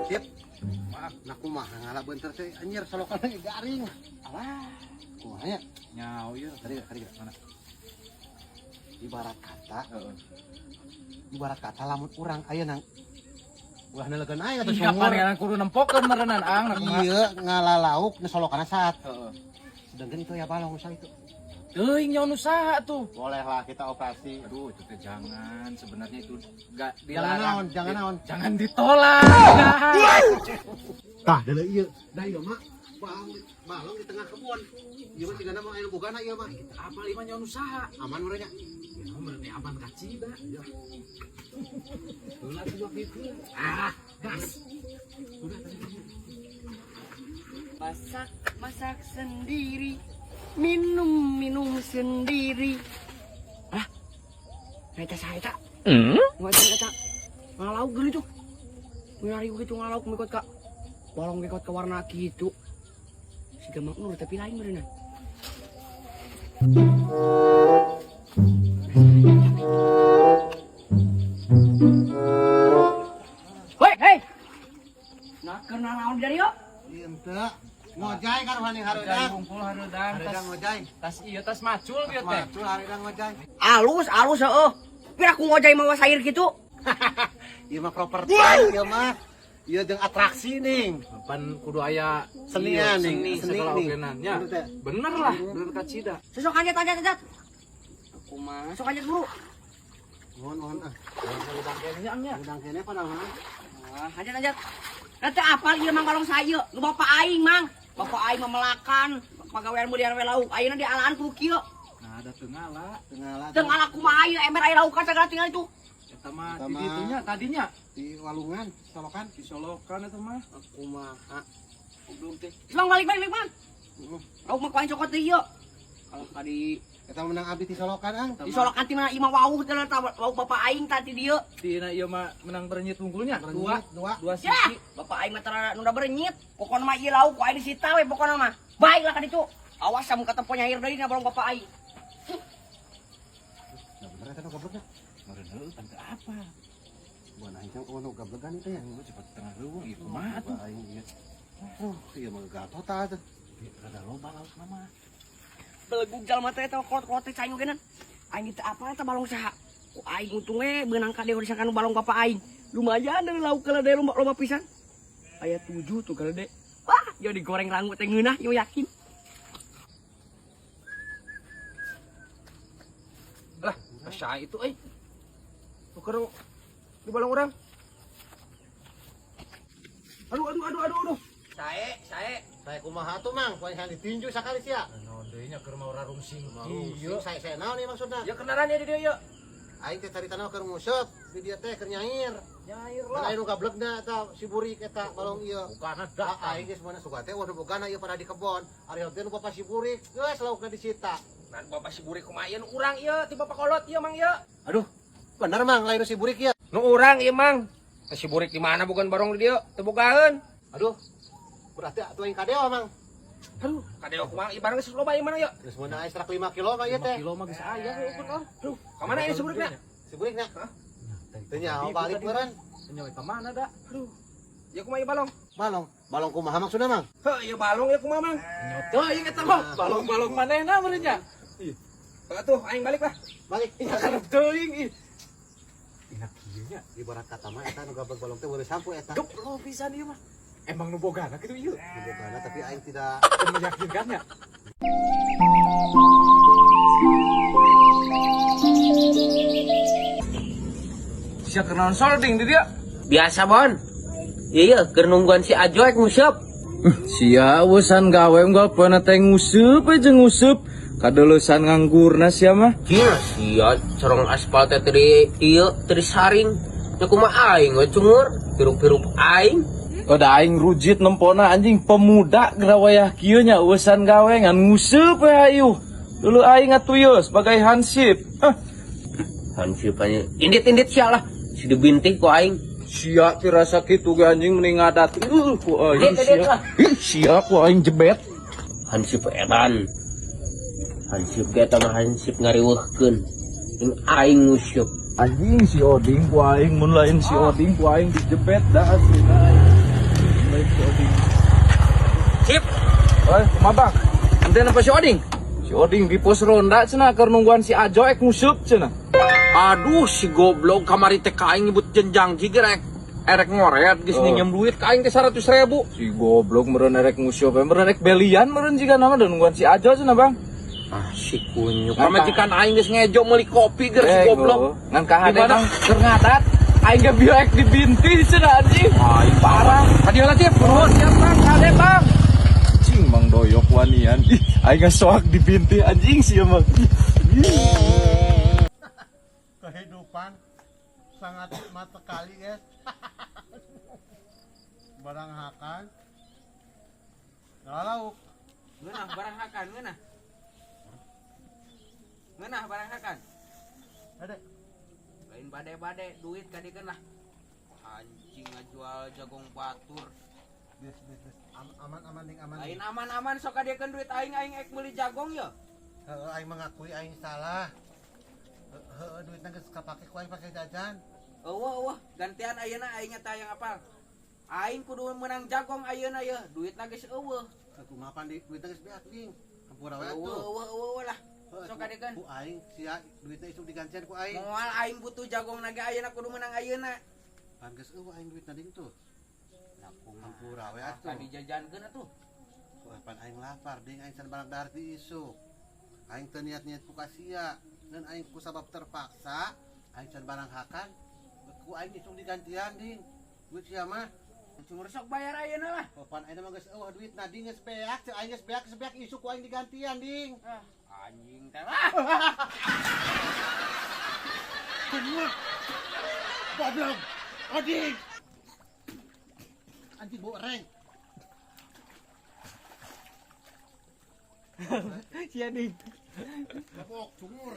Sip. Maaf, nah kumaha ngala beunteur teh anjir solokan lagi garing. Alah, Kumaha nya? Nyau ieu. Tadi tadi Mana? Ibarat kata, Heeh. ibarat kata lamun urang ayeuna ulah neulekeun aing atuh Ih, sumur. kapan kudu nempokeun meureunan ang nah kumaha. Iya, ngala lauk nu solokanna saat. Heeh. Sedangkan itu ya balong usaha itu. Teuing nyawa nu saha tuh. Bolehlah kita operasi. Aduh, itu teh jangan. Sebenarnya itu enggak Jangan dilarang. naon, jangan naon. Jangan ditolak. Tah, deuleu ieu. Da ieu mah balong, balong di tengah kebun. Ieu mah sigana mah aya bogana ieu mah. Apa lima nyawa nu saha? Aman meureun nya. Ya, meureun aman kacida. Heula tuh waktu itu. Ah, gas. Udah tadi. Masak, masak sendiri. Minum, minum sendiri. Ah, eta saha eta? Ngoceh eta. Ngalauk geuli tuh. Nyari gitu ngalauk mikot ka balong mikot ke warna gitu. Siga Mak Nur tapi lain berenang. Hei, hei. Nah, kenal naon dari yo? Ieu henteu. Ngojay kan wani hareudang. Kumpul hareudang tas Hareudang ngojay. tas ieu tas macul ieu teh. Macul hareudang ngojay. Alus, alus heeh. Pira ku ngojay mawa sayur gitu. Ieu mah properti ieu mah. Ieu jeung atraksi ning. Pan kudu aya Senian ning, seni seni segala ning. ogenan nya. Bener teh. Bener lah, bener kacida. Sosok anjat anjat anjat. Kumaha sok anjat buru. Mohon mohon ah. Hareudang kene nya nya. Hareudang kene apa naon? Ah, anjat anjat. Nanti apal ieu Mang balong saye, nu bapak aing Mang. Bapak aing mah melakan pagawean beulian we lauk. Ayeuna dialaan ku kieu. Nah, ada teu ngala. Teu ngala. Teu ngala kumaha ieu ember aya laukan sagala tinggal itu. Eta mah Eta di mah. ditu nya tadinya Di walungan, solokan. di solokan eta mah. Kumaha. Goblok teh. Mang balik balik Mang. Heeh. Lauk mah ku aing cokot deui ieu. Kalau tadi Eta menang abdi di solokan ang. di solokan ti mana imah wauh teh lauk bapak aing tadi dieu. Tina ieu mah menang berenyit unggulnya. Dua, Dua. dua Ya, sisi. bapak aing mah tara nunda berenyit. Pokona mah ieu lauk ku aing disita we pokona mah. Baiklah ka ditu. Awas samun katempo nyair deui na balong bapak aing. Nah, bener eta nu gablekna. Meureun heueuh pan teu apa. Buan aing teh nu gablegan itu ya. Heueuh cepat tengah leuweung ieu kumaha tuh. Aing ieu. Oh, ieu mah gatot tah tuh. Rada loba laukna mah. Belegug jalma teh eta kolot-kolot teh cai ogenan. Aing teu apa eta balong saha. Ku aing untung we beunang ka deui disangka nu balong bapak aing. Lumayan deui lauk kalede loba loba pisan. Aya 7 tuh kalede. Wah, jadi goreng rangu teh ngeunah ieu yakin. Lah, saha itu euy. Tuker di balong urang. Aduh aduh aduh aduh aduh. Sae, sae. Saya kumaha tuh Mang, poe hayang ditinju sakali sia. Naon deui nya keur mau rarungsing Ieu saya saya naon ieu maksudna? Ya kenaran ya di dieu yeuh. Aing teh caritana keur nguseup, di dieu teh keur nyair. Nyair Kan lah. aya nu gablekna eta si burik eta balong ieu. Bukan ada. Ah, aing geus mana suka teh waduh bogana ieu pada di kebon. Ari teh nu bapak si burik, geus laukna disita. Nah, bapak si burik kumaha ieu nu urang ieu ti bapak kolot ieu Mang ieu. Aduh, bener Mang lain nu si burik ieu. Nu urang ieu Mang. Si burik di mana bukan barong di dieu, teu bogaeun. Aduh, berarti atuh aing kadewa Mang. Aduh, kadeo kumaha ieu barang geus loba ieu mana ieu? Geus meunang aing serak 5 kilo mah ieu teh. 5 kilo mah geus aya heueuh ah. Aduh, ka mana ieu si burikna? Si burikna. Teu nyaho balik meureun. Nyaho ka mana da? Aduh. Ya kumaha ieu balong? Balong, balong kumaha maksudna Mang? Heuh, ieu balong ieu kumaha Mang? Nyaho teuing eta mah. Balong-balong manehna meureun nya. Ih, Heuh tuh aing balik lah. Balik. nya karep teuing ih. Ina kieu nya. Ibarat kata mah eta nu gablek balong teh weureuh sampu eta. Goblok pisan ieu mah. Emang nu bogana kitu ieu. Nu bogana tapi aing tidak Teu meyakinkannya. Sia keur naon solding di dia? Biasa, Bon. Iya, keur nungguan si Ajo rek nguseup. Sia urusan gawe unggal poena teh nguseup we jeung nguseup. Kadeleusan nganggurna sia mah. Cina sia corong aspal teh teu ieu teu disaring. Nya kumaha aing we cungur, pirup-pirup aing. Udah aing rujit nempona anjing pemuda geura wayah kieu nya urusan gawe ngan nguseup we hayu. Dulu aing atuh ye sebagai hansip. Hah. Hansip aja. Indit-indit sia lah. Si dibintih ku aing. Sia tirasa kitu ge anjing mending ngadat. Ku aing Indit, indit sia. lah. Ih, sia ku aing jebet. Hansip edan. Hansip ge eta mah hansip ngariweuhkeun. Jeung aing nguseup. Anjing si Oding ku aing mun lain si Oding ku aing dijebet dah aslina aing. Balik si Oding. Cip. Oi, kumaha Bang? Ente nempo si Oding? Si Oding di pos ronda cenah keur nungguan si Ajo ek nguseup cenah. Aduh, si goblok kamari teh ka aing nyebut jenjang jiger rek erek ngoret geus Oh. minjem duit ka aing teh 100.000. Si goblok meureun erek nguseup, meureun erek belian meureun jiga nama dan nungguan si Ajo cenah Bang. Ah, si kunyuk. Ngapa? Pamajikan aing geus ngejo meuli kopi ger si Eh, goblok. Ngan kahade Gimana? Bang keur ngadat aing ge bieu ek dibintih cenah anjing. Aing Parah. Ka dieu lah, Cip. Nuhun siap Bang, kade Bang. Anjing Mang Doyok wanian. Ih, aing soak dibintih anjing sih mah. Kehidupan sangat nikmat sekali, guys. Barang hakan. Lauk. Ngeunah barang hakan, ngeunah. Ngeunah barang hakan. Ada. Lain bade-bade duit kadikeun lah. Anjing ngajual jagong batur. Des, des, des. Aman, aman, ding, aman. Lain aman-aman sok kadiekeun duit aing, aing ek meuli jagong ye. Heeh, aing mengakui aing salah. Heeh, duitna geus kapake ku aing pake jajan. Eueuh eueuh, gantian ayeuna aing teh hayang apal. Aing kudu menang jagong ayeuna ye, duitna geus eueuh. Kumaha pan di duitna geus beak ding. Hampura we Eueuh atuh. eueuh eueuh lah. Heeh, Sok kadiekeun. Ku aing sia duitna isuk digantian ku aing. Moal aing butuh jagong naga ayeuna kudu menang ayeuna. Pan geus eueuh aing duitna ding tuh. Lah kumaha? Hampura we Ah, atuh. tadi jajankeun atuh. Wah, pan aing lapar ding, aing can barang dahar di isuk. Aing teu niat-niat ku ka sia, dan aing ku sabab terpaksa aing can barang hakan ku aing isuk digantian ding. Duit sia mah. Cuma sok bayar ayeuna lah. Oh, pan aing mah geus eueuh duitna ding, geus beak, cek aing geus beak, geus beak isuk ku aing digantian ding. Ah, anjing teh lah. Bener. Goblok. Oding. Anjing bau reng. Sia ding. Goblok, cungur.